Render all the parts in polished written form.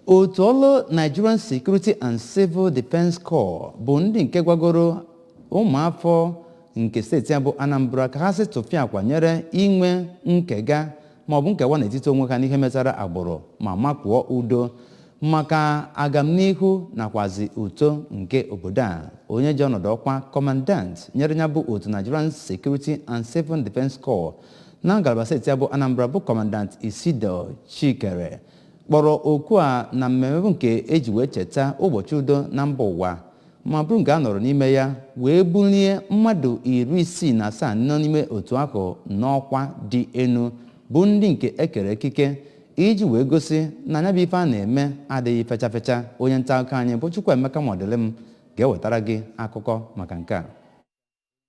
Otu ọlụ Nigerian Security and Civil Defence Corps bụ ndị nke gwagoro ụmụafọ nke steeti a bụ Anambra ka ha si tụfịa kwanyere inwe nkega maọbụ nkewa n'etiti onwe ha n'ihe metara agbụrụ ma makụọ udo maka agamnihu nakwazi uto nke obodo a. Onye ji ọnọdụ ọkwa commandant nyere ya bụ otu Nigerian Security and Civil Defence Corps na ngalaba steeti a bụ Anambra bụ Commandant Isidore Chikere kpọrọ oku a na mmemme nke eji wee cheta ụbọchị udo na mba ụwa, ma bụrụ nke a nọrọ n'ime ya wee bulie mmadụ 67 nọ n'ime otu ahụ n'ọkwa dị enu, bụ ndị nke ekere ekike iji wee gosi na anya bụ ife a na-eme adịghị fecha fecha. Onye nta akụkọ anyị bụ Chukwuemeka Mọdịlịm ga-ewetara gị akụkọ maka nke a.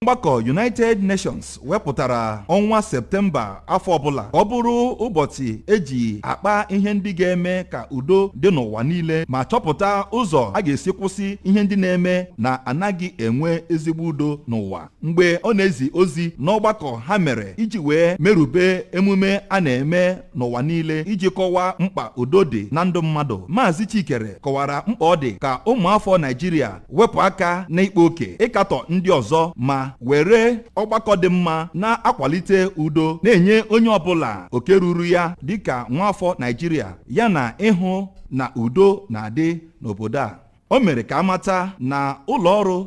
Mgbakọ United Nations wepụtara ọnwa Septemba afọ ọbụla ka ọ bụrụ ụbọchị eji akpa ihe ndị ga-eme ka udo dị n'ụwa niile ma chọpụta ụzọ a ga-esi kwụsị ihe ndị na-eme na anaghị enwe ezigbo udo n'ụwa. Mgbe ọ na-ezi ozi n'ọgbakọ ha mere iji wee merube emume a na-eme n'ụwa niile iji kọwaa mkpa udo dị na ndụ mmadụ, Maazị Chikere kọwara mkpa ọ dị ka ụmụafọ Naijiria wepụ aka n'ịkpa oke, ịkatọ ndị ọzọ, ma were ọgbakọ dị mma na-akwalite udo, na-enye onye ọbụla oke ruru ya dịka nwaafọ Naijiria, ya na ịhụ na udo na-adị n'obodo a. O mere ka amata na ụlọọrụ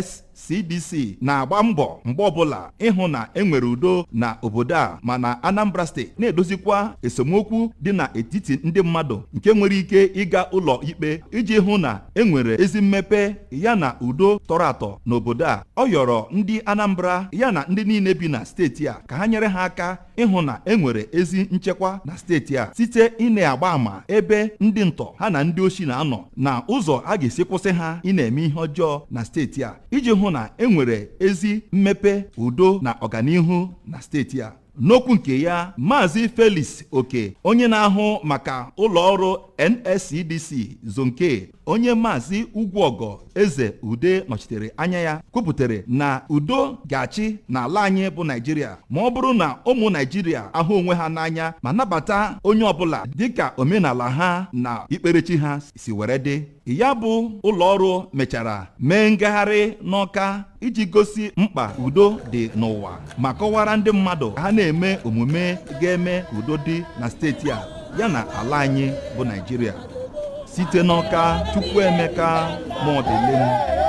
NSCDC na-agba mbọ mgbe ọbụla ịhụ na enwere udo na obodo a, ma na Anambra Steeti na-edozikwa esemokwu dị n'etiti ndị mmadụ nke nwere ike ịga ụlọ ikpe iji hụ na enwere ezi mmepe ya na udo tọrọ atọ n'obodo a. Ọ yọrọ ndị Anambra ya na ndị niile bi na steeti a ka ha nyere ha aka ịhụ na enwere ezi nchekwa na steeti a site ị na-agba ama ebe ndị ntọ ha na ndị oshi na-anọ na ụzọ a ga-esi kwụsị ha ị na-eme ihe ọjọọ na steeti a iji hụ na enwere ezi mmepe, udo na ọganihu na steeti a. N'okwu nke ya, Maazị Felix Oke, onye na-ahụ maka ụlọọrụ NSCDC Zone, onye Maazị Ugwuọgọ Eze Ude nọchitere anya ya, kwupụtara na udo ga-achị n'ala anyị bụ Naijiria ma ọ bụrụ na ụmụ Naijiria ahụ onwe ha n'anya ma nabata onye ọbụla dịka omenala ha na ikperechi ha si were dị. Ya bụ ụlọọrụ mechara mee ngagharị n'Ọka iji gosi mkpa udo dị n'ụwa ma kọwara ndị mmadụ ha na-eme omume ga-eme ka udo dị na steeti a ya na ala anyị bụ Naijiria. Site n'Ọka, Chukwuemeka Mọdịlịm.